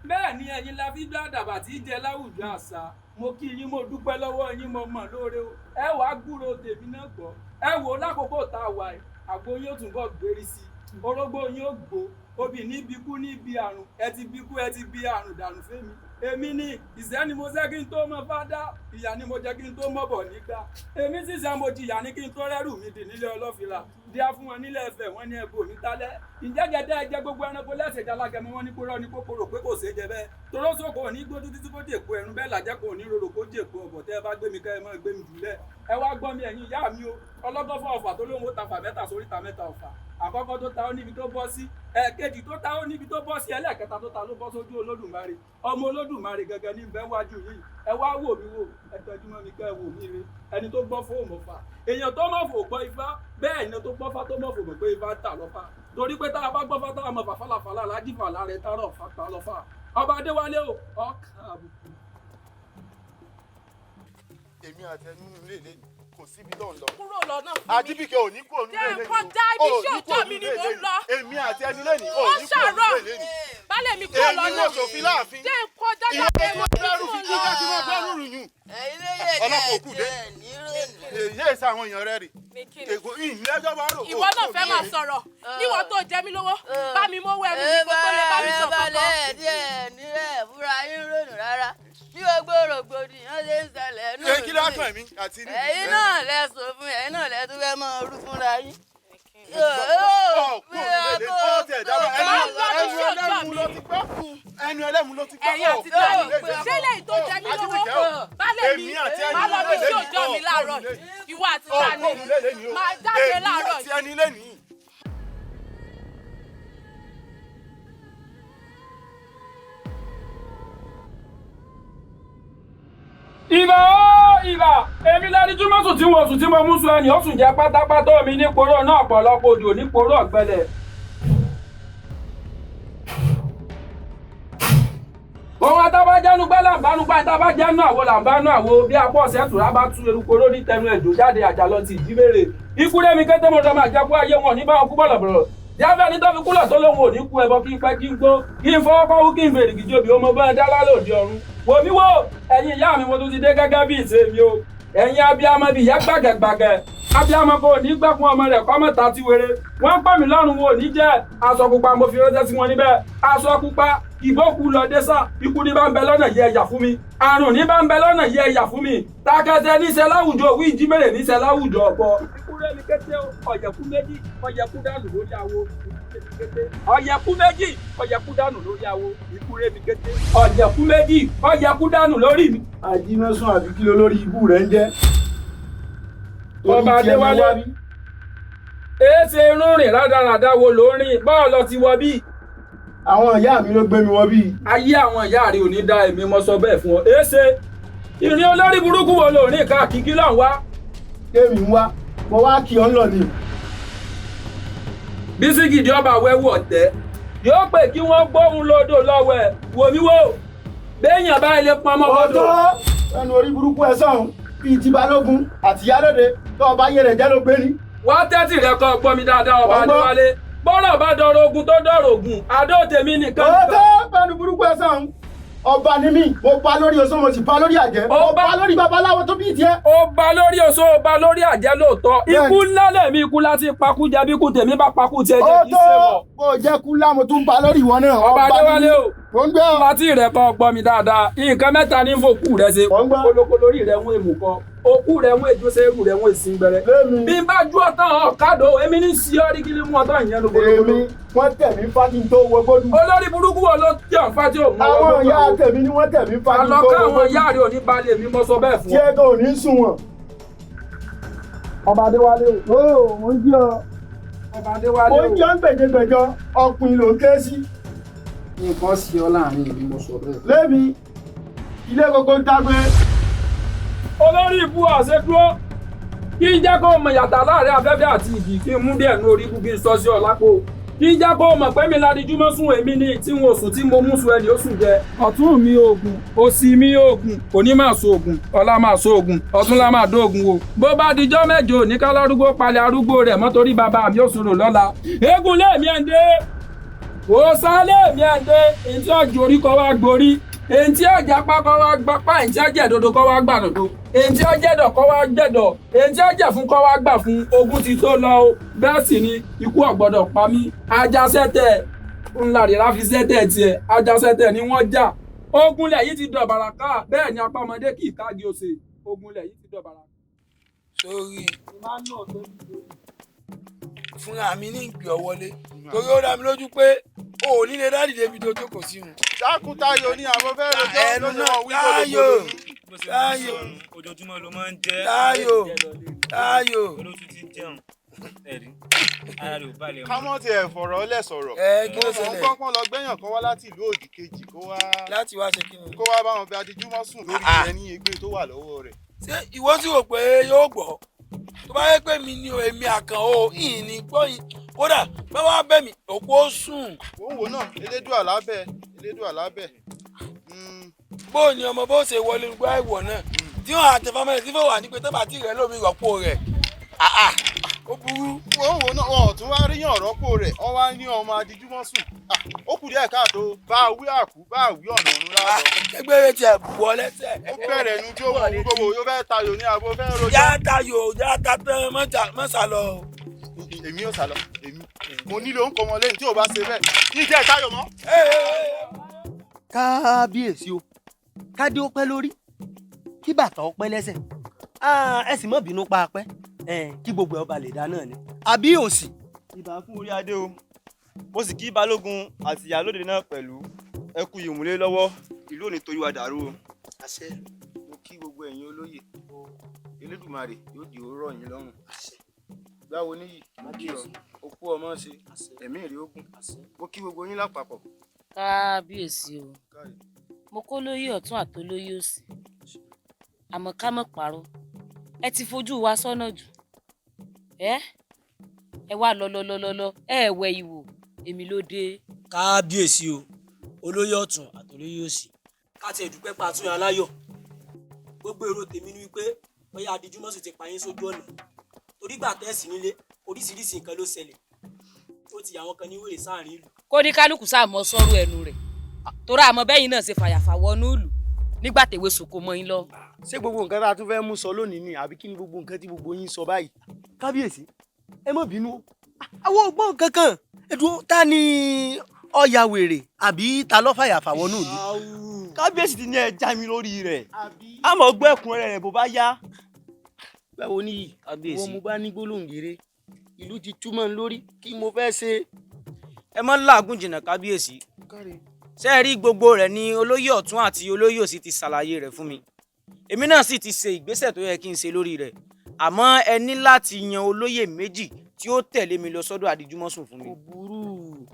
Bẹ́ẹ̀ ni ẹ̀yin la fi jẹ́ àdàbà tí jẹ láwùjọ àṣà. Mo kí yín, mo dúpẹ́ lọ́wọ́ yín, mo mọ̀ lóore o. Ẹ wàá gbúròó tèmi náà gbọ́. Ẹ wò ó lákòókò tá a wà yìí, àgbo yóò túnbọ̀ gbérí sí i, orógbó yín ó gbó, obì ní bíkú ní bí àrùn, ẹ ti bíkú, ẹ ti bí àrùn dànù fẹ́mi. Èmi ni ìṣẹ́ ni mo ṣẹ́ kí n tó mọ fádá, ìyà ni mo jẹ́ kí n tó mọ̀ bọ̀ nígbà. Èmi sì ṣe mo jìyà ní kí n tó rẹ́rù mi dì nílé ọlọ́fìlà. Díá fún wọn nílé ẹ̀fẹ̀, wọn ní ẹ̀bùn mi tálẹ́. Ìjẹ́gẹ́dẹ́ ẹ̀jẹ̀ gbogbo ẹranko lẹ́sẹ̀ jalágẹmọ, wọn ní kó rọ́ ní kókóró pé kò ṣeé jẹ bẹ́ẹ̀. Torósòkò ò ní gbójú títí kó jèpo ẹ̀rùn, bẹ́ẹ̀ làjẹ́ kò ní rorò kó jèpo ọ̀bọ̀ tẹ́ ẹ bá gbé mi kẹ́ ẹ máa gbé mi jùlẹ̀. Ẹ wá gbọ́ mi ẹ̀yin ìyá mi o, ọlọ́gọ́fọ̀ ọ̀fà tó lóun ó ta fà mẹ́ta sórí ta mẹ́ta ọ̀fà. Àkọ́kọ́ tó ta ó níbi tó bọ́ sí, ẹ̀ẹ̀kejì tó ta ó níbi tó bọ́ sí, ẹlẹ́ẹ̀kẹta tó ta ló bọ́ sójú Olódùmarè. Ọmọ Olódùmarè gangan ní bẹ́ẹ̀ wájú yìí. Ẹ wá wò mí wò, ẹ tọ́jú mọ́ mi kẹ́ ẹ wò mí re. Ẹni tó gbọ́ fóòmù ọ̀fà, èèyàn tó mọ̀ fò gbọ́ ifá, bẹ́ẹ̀ ni tó gbọ́ fá tó mọ̀ fò mọ̀ pé ifá ń tà lọ́fà. Torí pé tá a bá gbọ́ fá tá a mọ̀ fà fàlàfàlà lájìfà lára ẹ̀ tárọ̀ fà tà lọ́fà. Ọba Adéwálé o, ọkàn àbùkù. Èmi àti ẹnu nílé ilé kò síbi tó ń lọ. Kúrò lọ́nà fún mi. Ajíbíkẹ́ ò ní kúrò nílé ilé Jẹ́ kọjá ibi iṣẹ́ ọjọ́ mi ni mò ń lọ. Èmi àti ẹni lẹ́nìí ò Ó ní kúrò ṣàárọ̀. nílé ilé ni. Baálé mi kúrò Èmi lọ́nà. ló ṣòfin láàfin. Jẹ́ kọjá Ìwọ jáde tó mo ti gbẹ́rù fi mò ń jíjẹ́ lọ. tí wọ́n gbẹ́rù rùn yùn. Ẹ̀yin méjèèjì Ọlọ́pàá òkú dé. ẹ̀ ní rònú. Èyí èsì àwọn èèyàn rẹ̀ rè. Èkó ìlẹ́jọ́ bá rò. Ìwọ náà fẹ́ máa sọ̀rọ̀. Níwọ tó jẹ mí lówó, bá mi mówó ẹnu mi kó tó lè bá mi sọ kankan. Ẹ balẹ̀ díẹ̀ nílẹ̀ fúnra yín rònú rárá. Bí gbogbo rògbòdìyàn ṣe ń ṣẹlẹ̀ nù. Ṣé kí ló kàn mí àti ní? Ẹ̀yin náà lẹ sòfin, ẹ̀yin náà lẹ tún fẹ́ máa rú fúnra yín. Ẹnu ẹlẹ́mu ló ti gbọ́. Ẹ̀yin àti tani, ṣé lèyí tó jẹ mí lówó? Baálé mi, máa lọ bí sí ọjọ́ mi láàárọ̀ yìí. Ìwọ àti tani, máa jáde láàárọ̀ Èmi àti yìí. ẹni lẹ́nìí. Ìbà ó ìbà, èmi lẹni túmọ̀ sùn tí mo sùn tí mo mú sùn ẹni ó sùn jẹ́ pátápátá mi ní poró náà ọ̀pọ̀lọpọ̀ òjò ní poró ọ̀gbẹlẹ̀. Ohun atábájẹ́nu gbẹ́ làǹbánu gbá atábájẹ́nu àwo làǹbánu àwo bí apọ̀ ọ̀sẹ̀ tùrá bá tú eruku lórí tẹnu ẹ̀jọ̀ jáde àjàlọ ti ìjímèrè. Ikú rémi kété mo dọ́mọ àjẹkú ayé wọn ní báwọn kú bọ̀lọ̀bọ̀lọ̀. Jáfẹ́ ní tó fi kúlọ̀ tó lóun ò ní kú ẹbọ kí n pẹ́ kí n gbó kí n fọwọ́ kọ́wú kí n fèrè kìjọbi ọmọ bá ẹ dá lálòdì ọ̀run. Wò mí wò, ẹ̀yin ìyá mi mo tún ti dé gẹ́gẹ́ bí ìṣe mi o. Ẹ̀yin abiyamọ bíi ìyá gbàgẹ̀gbàgẹ̀. Abiyamọ kò ní gbẹ́kun ọmọ rẹ̀ kọ́ mọ́ta ti wéré. Wọ́n pè mí lọ́rùn wo ní jẹ́. Aṣọ pupa mo fi ránṣẹ́ sí wọn níbẹ̀. Aṣọ pupa ìbókù lọ dé sá. Ikú ní bá ń bẹ lọ́nà yẹ ẹ̀yà fún mi. Àrùn ní bá ń bẹ lọ́nà yẹ ẹ̀yà fún mi. Takẹsẹ̀ níṣẹ́ láwùjọ òwú ìjímèrè níṣẹ́ láwùjọ ọ̀pọ̀. Ikú rẹ̀ mi kété o, ọ̀yẹ̀kú méjì, ọ̀yẹ̀kú dànù lórí awo. Ọ̀yẹ̀kú méjì, ọ̀yẹ̀kú dànù lórí awo. Ikú rẹ̀ mi kété. Ọ̀yẹ̀kú méjì, ọ̀yẹ̀kú dànù lórí mi. Ajímọ́sùn àbí kí ló lórí ibú rẹ̀ ń jẹ́? Ọba Adéwálé, èéṣe irun rìn rádaràda wo ló ń rìn bọ́ọ̀ lọ ti wọ bí? Àwọn ìyá mi ló gbé mi wọ bí. Ayé àwọn ìyá rẹ ò ní dá èmi mọ́ sọ bẹ́ẹ̀ fún ọ. Èéṣe ìrìn olórí burúkú wo ló ń rìn káàkiri kí ló ń wá? Kémi ń wá, mo wá kí ọ ń lọ ni. Bísí gidi ọba wẹ́wù ọ̀tẹ́. Yóò pè kí wọ́n gbóhùn lódò lọ́wọ́ ẹ̀ wò mí wò béèyàn bá ilé pamọ́ bọ́dọ̀. Ọ̀tọ̀ ẹnu orí burúkú ẹ sọ̀hún bíi ti balógun àti ìyálóde tó ọba yé rẹ̀ jẹ́ ló gbé ní. Wá tẹ́tì rẹ kọ́ gbọ́ mi dáadáa ọba Adéwálé bọ́rọ̀ bá dọ̀rọ̀ ogun tó dọ̀rọ̀ ogun adó tèmi nìkan. Ọ̀tọ̀ ẹnu burúkú ẹ sọ̀hún ọba ni mí, mo ba lórí oṣó, mo sì ba lórí àjẹ́, mo ba lórí babaláwo tó bí tiẹ̀. Ó ba lórí oṣó, ó ba lórí àjẹ́ lóòótọ́. Ikú ńlá lẹ̀mí ikú láti pakú jẹ, bí ikú tèmi bá pakú tiẹ̀ jẹ́ kí í ṣe wọ̀. Ó tó bó jẹ́ kú lá, mo tún ba lórí ìwọ náà. Ọba Adéwálé o, láti rẹ̀ kọ́ gbọ́ mi dáadáa, nǹkan mẹ́ta ní fòkú rẹ̀ ṣe. Kólókóló orí rẹ̀ ń èmù kọ, òkú rẹ̀ ń èjò ṣe, eru rẹ̀ ń èsìn gbẹrẹ. Bí n bá ju ọtán ọ̀kadò, èmi ní sí ọ́ rí kí ni mú ọtán ìyẹn lóko. Èmi wọ́n tẹ̀ mí fáti tó wọ gbódù. Olórí burúkú wo ló tẹ̀ ọ́ fáti ò mú ọgbọ́n. Àwọn ìyá tèmi ni wọ́n tẹ̀ mí fáti tó wọ gbódù. Àlọ́ káwọn ìyá rẹ̀ ò ní balẹ̀ mi mọ́ sọ bẹ́ẹ̀ fún ọ. Tí ẹ kò ní sùn wọ̀n. Ọba Adéwálé o. Ó mò ń jí ọ. Ọba Adéwálé o. Mo ń jọ ń gbèjégbèjọ, ọkùnrin ló ń ké sí. Nǹkan sí ọ láàrin ìlú mo sọ bẹ́ẹ̀. Lémi, ilé gbogbo ń dágbé. Olórí ibú ọ̀sẹ̀ dúró kí n jẹ́ kó mọ̀ yàtọ̀ láàrin afẹ́fẹ́ àti ìjì, kí n mú díẹ̀ ní orí ibú kí n sọ sí ọ lápò. Kí n jẹ́ kó mọ̀ pé mi ládìjú mọ́ sùn, èmi ni tí n ò sùn tí mo mú sùn ẹni ó sùn jẹ. Ọ̀tún mi oògùn, òsì mi oògùn, òní máa so oògùn, ọ̀la máa so oògùn, ọ̀túnla máa dóògùn o. Bó bá dijọ́ mẹ́jọ ní kálárúgbó palẹ̀ arúgbó rẹ̀ mọ́ torí bàbá mi ò sùn lọ́la. Eégún lèmi ẹ̀ ń dé, òòsàn lèmi ẹ̀ ń dé, èyí tí ọjọ́ orí kọ́ wá gborí, èyí tí ọjà pákọ́ wá gbapá, èyí tí ọjà ìdodo kọ́ wá gbàdòdò, èyí tí ọjà ẹ̀dọ̀ kọ́ wá gbẹ̀dọ̀, èyí tí ọjà fún kọ́ wá gbà fún. Ogun ti tó lọ o, bẹ́ẹ̀ sì ni ikú ò gbọ́dọ̀ pa mí. Ajásẹ́tẹ̀ ńlá rẹ̀ láfi sẹ́tẹ̀ tiẹ̀, ajásẹ́tẹ̀ ni wọ́n jà. Ogun lẹ̀ yìí ti dọ̀bàrà ká, bẹ́ẹ̀ ni apá ọmọdé kì í kági òsè. Ogun lẹ̀ yìí ti dọ̀bàrà. Sórí fúnra mi ní ìpè ọ wọlé torí ó dá mi lójú pé o ò ní lè dá dìde ibi tó jókòó sí wọn. Dákun Táyọ̀ ní àwọn fẹ́ẹ́ rojọ́ ẹnu lójú náà wọn wí Táyọ̀ gbòdògbòdò. Táyọ̀ Ojoojúmọ́ ló máa ń jẹ́. Táyọ̀ Táyọ̀. Olótú ti ń jẹun ẹ̀rí ara rẹ̀ ò balẹ̀ mọ́. Ká mọ́ tiẹ̀ fọ̀rọ̀ lẹ̀ sọ̀rọ̀. Ẹ kí ló Mo mọ̀ ń ṣẹlẹ̀? gbọ́pọ́n lọ gbẹ́yàn kan wá láti ìlú òdì kejì kó wá. Láti wá ṣe kí ni? Kó wá bá wọn bí adijúmọ́ sùn lórí ẹni egbé tó wà lọ́wọ́ rẹ̀. Ṣé ìwọ sì rò pé yóò gbọ́? Tó bá yẹ pé mi ni o, èmi àkàn o, ìyìn ní gbọ́ yìí. Kódà bá wá bẹ̀ mí, òkú ó sùn. Òun wò náà, Elédùà lábẹ́, Elédùà lábẹ́. Bó o ní ọmọ bó ṣe wọlé gbọ́ ìwọ̀ náà tí wọ́n àtẹ fámẹ́lì tí fẹ́ wà ní pé tó bá ti rẹ̀ lómi rọ́pò rẹ̀. Ó burú. Òun wò náà, wọn ò tún wá ríyàn rọ́pò rẹ̀, wọ́n wá ní ọmọ adijúmọ́ sùn. Ó kù díẹ̀ káàtó, bá a wí àkú, bá a wí ọ̀nà ọ̀run láàbọ̀. Ẹgbẹ́ rẹ̀ tiẹ̀ bù ọ lẹ́sẹ̀. Ó bẹ̀rẹ̀ nu tí ó wù gbogbo yóò fẹ́ tayò ní abo fẹ́ rojọ́. Yá tayò, yá ta tán, mọ́ sá lọ. Èmi ò sá lọ, èmi. Mo nílò ń kọ́ ọmọ lẹ́yìn tí ò bá ṣe bẹ́ẹ̀. Ní ìjẹ́ ìtayò mọ́. Kábíyèsí o, kádé ó pẹ́ lórí, kí bàtà ó pẹ́ lẹ́sẹ̀, ẹ sì má bínú pa apẹ́, kí gbogbo ẹ̀ ọba lè dá náà ni. Àbí òsì. Ìbà fún orí adé o, mo sì kí balógun àti ìyálóde náà pẹ̀lú. Ẹ kú ìmúlé lọ́wọ́, ìlú ò ní torí wa dàrú o. Àṣẹ. Mo kí gbogbo ẹ̀yin olóyè, Elédùmarè yóò di òórọ̀ yín lọ́rùn. Gbáwo níyì, mo kí ọ, okú ọmọ ṣe, ẹ̀mí ìrè ogun. Mo kí gbogbo yín lápapọ̀. Kábíyèsí o, mo kó lóyè ọ̀tún àtolóyè òsì, àmọ́ ká mọ̀ parọ́, ẹ ti fojú wa sọ́nà jù. Ẹ wá lọ lọ lọ lọ lọ, ẹ wẹ ìwò, èmi ló dé. Kábíyèsí o, olóyè ọ̀tún àtolóyè òsì, ká tiẹ̀ dúpẹ́ pa àtúnyàn aláyọ̀. Gbogbo èrò tèmi ni wípé bóyá adijúmọ́ sì ti pa yín sójú ọ̀nà, torí gbà tẹ́sí nílé oríṣiríṣi nǹkan ló ṣẹlẹ̀, ó ti àwọn kan ní wèrè sáàrin ìlú. Kó ní kálukú sáà mọ sọ́rọ̀ ẹnu rẹ̀, torí àmọ́ bẹ́yìn náà ṣe fàyàfà wọnú ìlú nígbà tèwe sòkò mọ́ yín lọ. Ṣé gbogbo nǹkan tá a tún fẹ́ mú sọ lónìí ni àbí kí ni gbogbo nǹkan tí gbogbo yín sọ báyìí? Kábíyèsí, ẹ má bínú o, àwọn ò gbọ́ nǹkan kan. Ẹ̀dùn ta ni ọ̀yà wèrè àbí ta ló fàyàfà wọnú ìlú? Kábíyèsí ti ní ẹ já mi lórí rẹ̀, àmọ́ gbọ́ ẹ̀kúnrẹ́rẹ́ rẹ̀ bó bá yá. Báwo ni yìí? Wọ́n mo bá ní gbólóhùn gèrè, ìlú ti túmọ̀ lórí, kí mo fẹ́ ṣe. Ẹ má làágùn jìnnà kábíyèsí. Ṣé ẹ rí gbogbo rẹ̀ ni olóyè ọ̀tún àti olóyè òsì ti ṣàlàyé rẹ̀ fún mi. Èmi náà sì ti ṣe ìgbésẹ̀ tó yẹ kí n ṣe lórí rẹ̀. Àmọ́ ẹ ní láti yan olóyè méjì tí ó tẹ̀lé mi lọ sọ́dọ̀ Adijúmọ́sùn fún mi. Kò burú,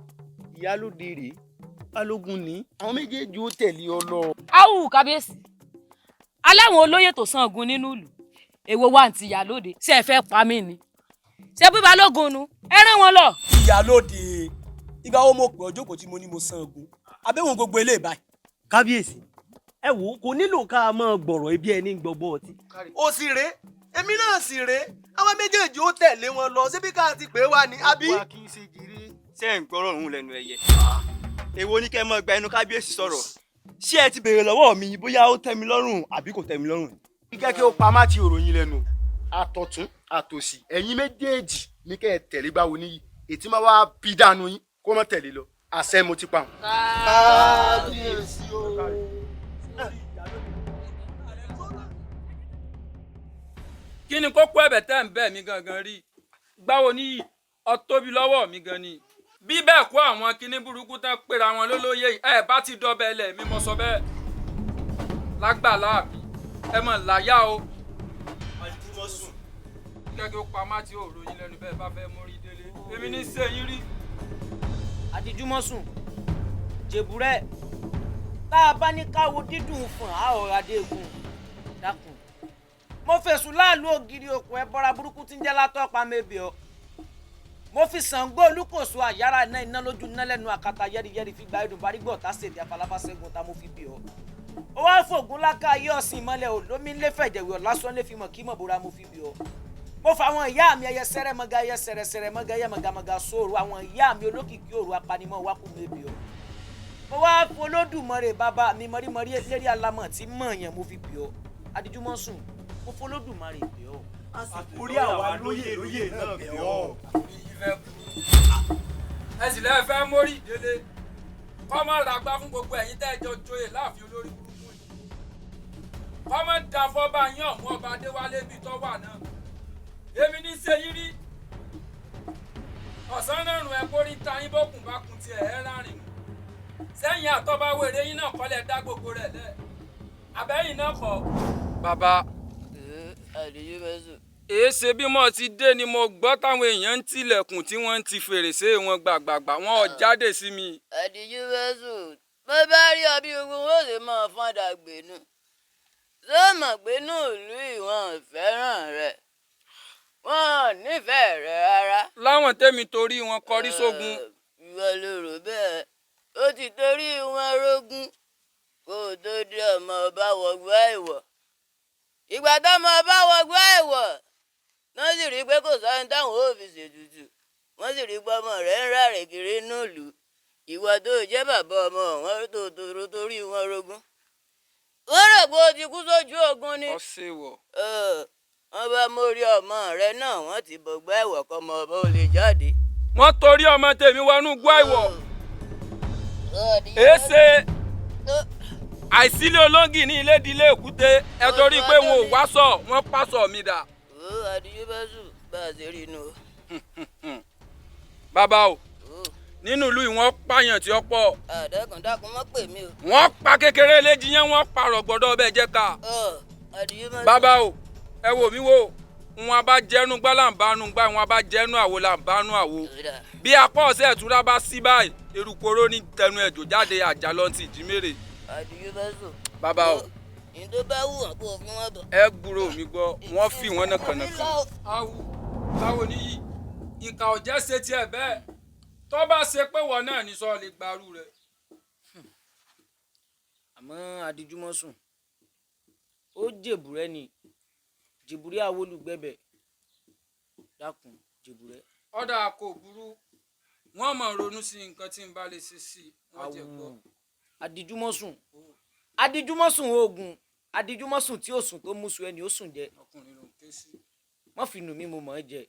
ìyálóde rèé, balógun ní, àwọn méjèèjì ó tẹ̀lé ọ lọ. Áwù kábíyèsí, aláwọn olóyè tó san ogun nínú ìlú, èwo wà ní ti ìyálóde, ṣé ẹ fẹ́ pa mí ni? Ṣé bí balógun nu, ẹ rán wọn lọ. Ìyálóde, Ìgbà wo mo pè ọ́ jókòó tí mo ní mo san ogun abẹ́wọ̀n gbogbo eléyìí báyìí. Kábíyèsí, ẹ wò ó, kò nílò ká máa gbọ̀rọ̀ ibi ẹni gbọ́gbọ́ ọtí. Ó sì rèé, èmi náà sì rèé, àwọn méjèèjì ó tẹ̀lé wọn lọ síbi ká ti pè wá ní àbí. Ṣé ẹ̀ ń gbọ́rọ̀ òun lẹ́nu ẹyẹ? Èwo ni kẹ́ ẹ máa gba ẹnu kábíyèsí sọ̀rọ̀? Ṣé ẹ ti béèrè lọ́wọ́ mi bóyá ó tẹ́ mi lọ́rùn àbí kò tẹ́ mi lọ́rùn? Kíkẹ́ kí ó pa má ti òròyìn lẹ́nu. Àtọ̀tún àtòsì ẹ̀yin méjèèjì ní kẹ́ ẹ tẹ̀lé báwo níyì, ètí máa wá bí dànù yín kó má tẹ̀lé lọ, àṣẹ mo ti pa. Kábíyèsí o. Kí ni kókó ẹ̀bẹ̀ tẹ́ ń bẹ̀ mí gangan rí? Gbáwo níyì, ọ tóbi lọ́wọ́ mi gan ni. Bí bẹ́ẹ̀ kó àwọn kinní burúkú tán péra wọn lólóyè, ẹ bá ti dọ́bẹ̀ ẹlẹ̀ mi mọ́ sọ bẹ́ẹ̀. Lágbàlá mi, ẹ mọ̀ láyà o. Kẹ́kẹ́ ó pa má ti òòrò yín lẹ́nu bẹ́ẹ̀ bá fẹ́ mórí délé. Èmi ní ṣe yín rí. Adijúmọ̀sùn, jèbúrẹ́, tá a bá ní káwo dídùn fún a ọ̀rọ̀ adégun, dákun. Mo fèsùn láàlú ògiri òkun ẹ bọ́ra burúkú tí ń jẹ́ látọ́pa mẹ́bí ọ. Mo fi Ṣàngó Olúkòso àyàrá iná iná lójú iná lẹ́nu àkàtà yẹ́rìyẹ́rì fi gba ẹ̀dùn barígbọ̀ tá ṣèdí afáláfá ṣẹ́gun tá mo fi bí ọ. Ó wá fògùn láká ayé ọ̀sìn ìmọ̀lẹ̀ ò lómi ńlẹ́ fẹ̀jẹ̀wé ọ̀ lásán lé fi mọ̀ kí mọ̀ bóra mo fi bí ọ. Mo fa àwọn ìyá mi ẹyẹ sẹ́rẹ́ mọ́gá ẹyẹ sẹ̀rẹ̀sẹ̀rẹ̀ mọ́gá ẹyẹ mọ̀gàmọ̀gà sóòrò, àwọn ìyá mi olókìkí òru apanimọ̀ wákù mẹ́bí ọ. Mo wá fọlódùmarè bàbá mi mọ̀rímọ̀rí lérí alamọ̀ tí mọ̀ọ́yàn mo fi bí ọ. Adijúmọ̀sùn, mo fọlódùmarè bí ọ. Orí àwa lóyè lóyè náà bẹ̀ ọ́. Ẹ sì lẹ́ẹ̀ fẹ́ mórí ìdílé kọ́ mọ́ ràgbá fún gbogbo ẹ̀yin tẹ́ ẹ jọ joyè láàfin olórí burúkú yìí, kọ́ mọ́ da fọ́ba yín ọ̀mú ọba Adéwálé bíi tọ́ wà náà. Èmi ní ṣe yín rí ọ̀sán náà rùn ẹ kórí ta yín bókun bá kun tiẹ̀ ẹ rárìn nù sẹ́yìn àtọ́ba wèrè yín náà kọ́lẹ̀ dá gbogbo rẹ̀ lẹ̀ àbẹ́yìn náà kọ́. Bàbá, èé ṣe bí mo ti dé ni mo gbọ́ táwọn èèyàn ń tilẹ̀kùn tí wọ́n ń ti fèrèsé wọn gbàgbàgbà, wọn ò jáde sí mi. Adijúmọ̀sùn, bó bá rí ọ bí ogun ó sì máa fọ́n dàgbénú, ṣó mọ̀ pé inú ìlú ìwọ̀n fẹ́ràn rẹ̀, wọn ò nífẹ̀ẹ́ rẹ̀ rárá. Láwọn tẹ́mi torí wọn kọrí sógun. Ìwọ ló rò bẹ́ẹ̀, ó ti torí wọn rógún kó o tó dé ọmọ ọba wọgbá ìwọ̀. Ìgbà tọ́mọ ọba wọgbá ìwọ̀ wọ́n sì rí i pé kò sáré táwọn ò fi ṣètùtù, wọ́n sì rí i pé ọmọ rẹ̀ ń rárẹ̀ kiri inú ìlú. Ìwọ tó jẹ́ bàbá ọmọ wọn tó torí wọn rógún. Wọ́n rò pé o ti kú sójú ogun ni. Ọ̀sẹ̀ wọ̀. Wọ́n bá mórí ọmọ rẹ̀ náà, wọ́n ti bọ̀gbá ìwọ̀ kọ́mọ ọba ò lè jáde. Wọ́n torí ọmọ tèmi wọnú gbọ́ ìwọ̀. Èé ṣe àìsílẹ̀ olóńgì ní ilé ìdílé èkúté, ẹ torí pé wọn ò wá sọ, wọ́n pàṣọ mi dà. Adijúmọ̀sùn, bá a ṣe rí inú. Bàbá o, nínú ìlú yìí wọ́n pààyàn tí ó pọ̀. Dákun dákun má pè mí o. Wọ́n pa kékeré léjì yẹn, wọ́n parọ̀ gbọ́dọ̀ ọbẹ̀ jẹ́ ká. Bàbá o, ẹ wò mí wò, wọn bá jẹnu gbá là ń bánu gbá, wọn bá jẹnu àwo là ń bánu àwo. Bí apá ọ̀sẹ̀ ìtura bá sí báyìí, eruku oró ní tẹnu ẹ̀jọ̀ jáde àjà lọ ti ìjímèrè. Adijúmọ̀sùn. Bàbá o, ní tó bá wù wọ́n kó o fún wọn bọ̀. Ẹ gbúrò mi gbọ́, wọ́n fi wọ́n náà kànáà. Awu, báwo níyì, ìkà ọ̀jẹ́ ṣe tiẹ̀ bẹ́ẹ̀, tó bá ṣe pé wọ́n náà ní sọ lè gbarú rẹ̀. Àmọ́ Adijúmọ̀sùn, ó jèbúrẹ́ ni, jèbúrẹ́ awolùgbẹ̀bẹ̀, dákun jèbúrẹ́. Ọ̀dà kò burú, wọ́n mọ̀ ronú sí nǹkan tí n bá lè ṣe sí i, wọ́n jẹ́ gbọ́. Adijúmọ̀sùn, Adijúmọ̀sùn oògùn, Adijúmọ̀sùn tí ó sùn tó mú sùn ẹni ó sùn jẹ. Ọkùnrin ló ń ké sí. Má fi nù mí, mo mọ̀ ẹ́ jẹ.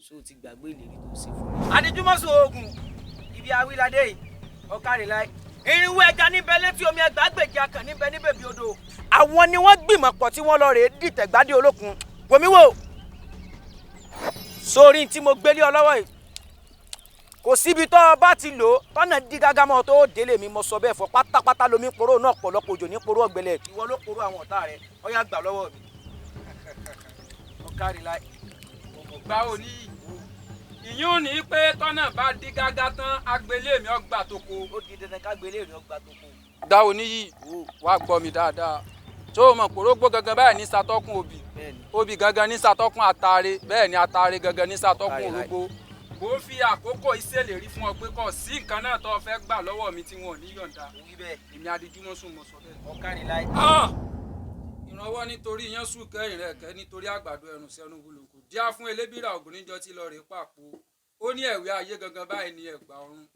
Ṣé o ti gbàgbé ìlérí tó ṣe fún mi? Adijúmọ̀sùn oògùn, ibi awíládé yìí, ọ̀kárìláì. Irinwó ẹja níbẹ̀ létí omi, ẹgbàágbèje akàn níbẹ̀ ní bèbí odò. Àwọn ni wọ́n gbìmọ̀ pọ̀ tí wọ́n lọ rèé dìtẹ̀ gbádé olókun. Wòmí wò, sórí tí mo gbélé ọ lọ́wọ́ yìí, kò síbi tó o bá ti lò ó tọ́nà dí gágá mọ́ tó délé mi, mo sọ bẹ́ẹ̀ fọ pátápátá lomi poró náà, pọ̀lọpọ̀ òjò ní poró ọ̀gbẹlẹ̀. Ìwọ ló poró àwọn ọ̀tá rẹ, ó yá gbà lọ́wọ́ mi. Ọ̀kárí láì. Báwo ni ìyún ní pé tọ́nà bá dí gágá tán agbélé mi ọgbà tó ko. Ó di dandan kágbélé mi ọgbà tó ko. Dáwo níyì, wàá gbọ́ mi dáadáa. Tó o mọ̀ porógbó gangan báyìí ní satọ́kùn obì, obì gangan ní satọ́kùn àtàrẹ, bẹ́ẹ̀ ni àtàrẹ gangan ní satọ́kùn orógbó. Mo ń fi àkókò ìṣèlérí fún ọ pé kò sí nǹkan náà tó o fẹ́ gbà lọ́wọ́ mi tí wọn ò ní yọ̀ǹda. Èmi Adijúmọ̀sùn mo sọ bẹ́ẹ̀. Ọ̀kárí láì. Ìrànwọ́ nítorí iyán sùkẹ́ ìrẹ̀kẹ́ nítorí àgbàdo ẹ̀rùn sẹ́nu wulùkù díá fún elébìrà ògùn níjọ tí lọ rèé pàpò. Ó ní ẹ̀wẹ́ ayé gangan báyìí ní ẹ̀gbà ọ̀run.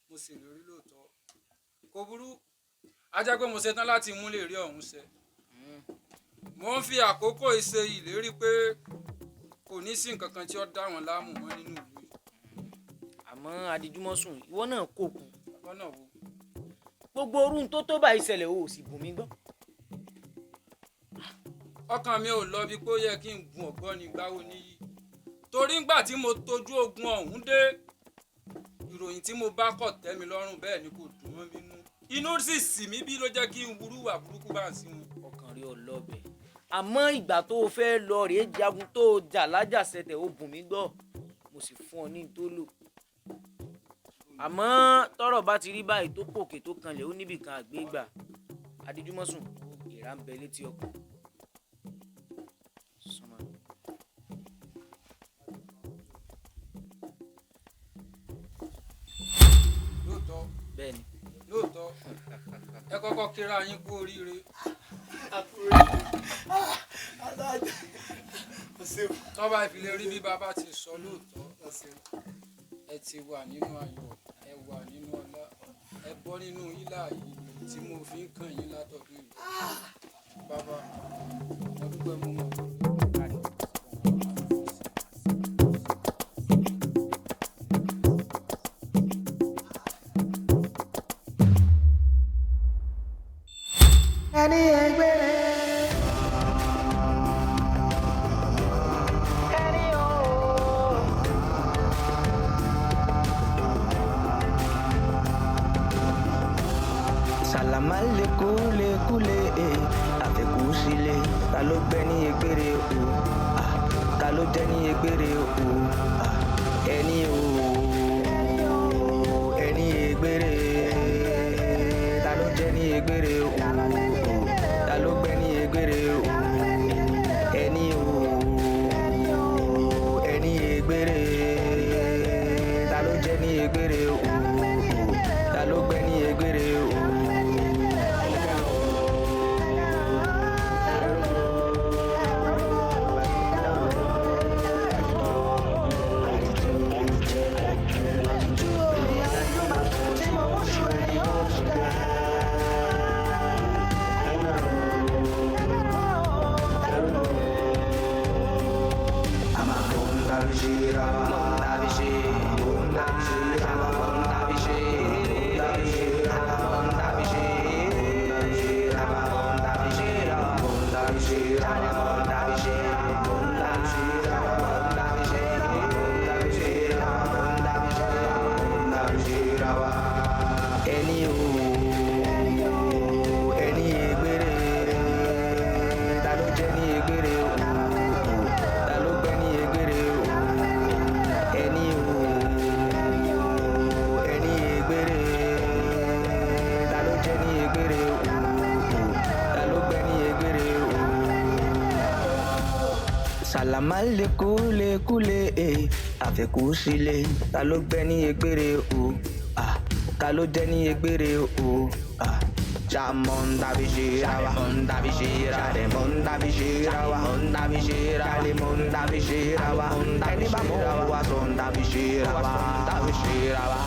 Mo sì lórí lóòótọ́. Kò burú. A jẹ́ pé mo ṣetán láti mú lè rí ọ̀hún ṣẹ. Mo ń fi àkókò ìṣe ìlérí pé kò ní sí nǹkan kan tí ó dá wọn láàmú mọ́ nínú ìlú yìí. Àmọ́ Adijúmọ̀sùn, ìwọ náà kò kú. Lọ́nà wo? Gbogbo orú tó bá ìṣẹ̀lẹ̀ o ò sì bùn mí gbọ́. Ọkàn mi ò lọ bí pé ó yẹ kí n gun ọ̀gbọ́n gbáwo níyì. Torí ńgbà tí mo tojú ogun ọ̀hún dé, ìròyìn tí mo bá kọ̀ tẹ́ mi lọ́rùn bẹ́ẹ̀ ni kò dùn mọ́ mi nú. Inú sì sì mí bí ló jẹ́ kí n wúrú wà burúkú bá ń sí wọn. Ọkàn rí ọlọ́bẹ̀. Àmọ́ ìgbà tó o fẹ́ lọ rèé jagun tó o jà lájàṣẹtẹ̀ o bùn mí gbọ́, mo sì fún ọ ní n tó lò. Àmọ́ tọ́rọ̀ bá ti rí báyìí tó pòkè tó kanlẹ̀ ó níbìkan àgbégbà. Adijúmọ̀sùn, èèrà ń bẹ létí ọkọ̀. Sọmọ. Lóòótọ́. Bẹ́ẹ̀ni. Lóòótọ́. Ẹ kọ́kọ́ kíra yín kú oríire. Tọ́ba ìfilẹ̀ rí bí bàbá ti sọ lóòótọ́. Ẹ ti wà nínú ayọ̀, ẹ wà nínú ọlá, ẹ bọ́ nínú hílà yìí tí mo fi ń kàn yín látọ̀dún yìí. Bàbá, mo dúpẹ́ mo mọ̀ lórí. Ẹni ẹgbẹ́rẹ́. Ẹni o. Sàlámà lè kúlé àfẹ́kù sílé, ta ló gbẹ́ ní egbére o, ta ló jẹ́ ní egbére o, ẹni o, ẹni egbére, ta ló jẹ́ ní egbére o, ta ló gbẹ́ ní egbére o, ẹni o, ẹni egbére, ta ló jẹ́ ní egbére o, ta ló gbẹ́ ní egbére o. Ẹni o, ẹni egbére, ta ló jẹ́ ní egbére o, ta ló gbẹ́ ní egbére o, ẹni o, ẹni egbére, ta ló jẹ́ ní egbére o, ta ló gbẹ́ ní egbére o. Sàlámà lè kúlé àfẹ́kù sílé, ta ló gbẹ́ ní egbére o, ta ló jẹ́ ní egbére o. Ẹni bá mọ̀ wá sọ ń tàbí ṣe ra wa, tàbí ṣe ra wa.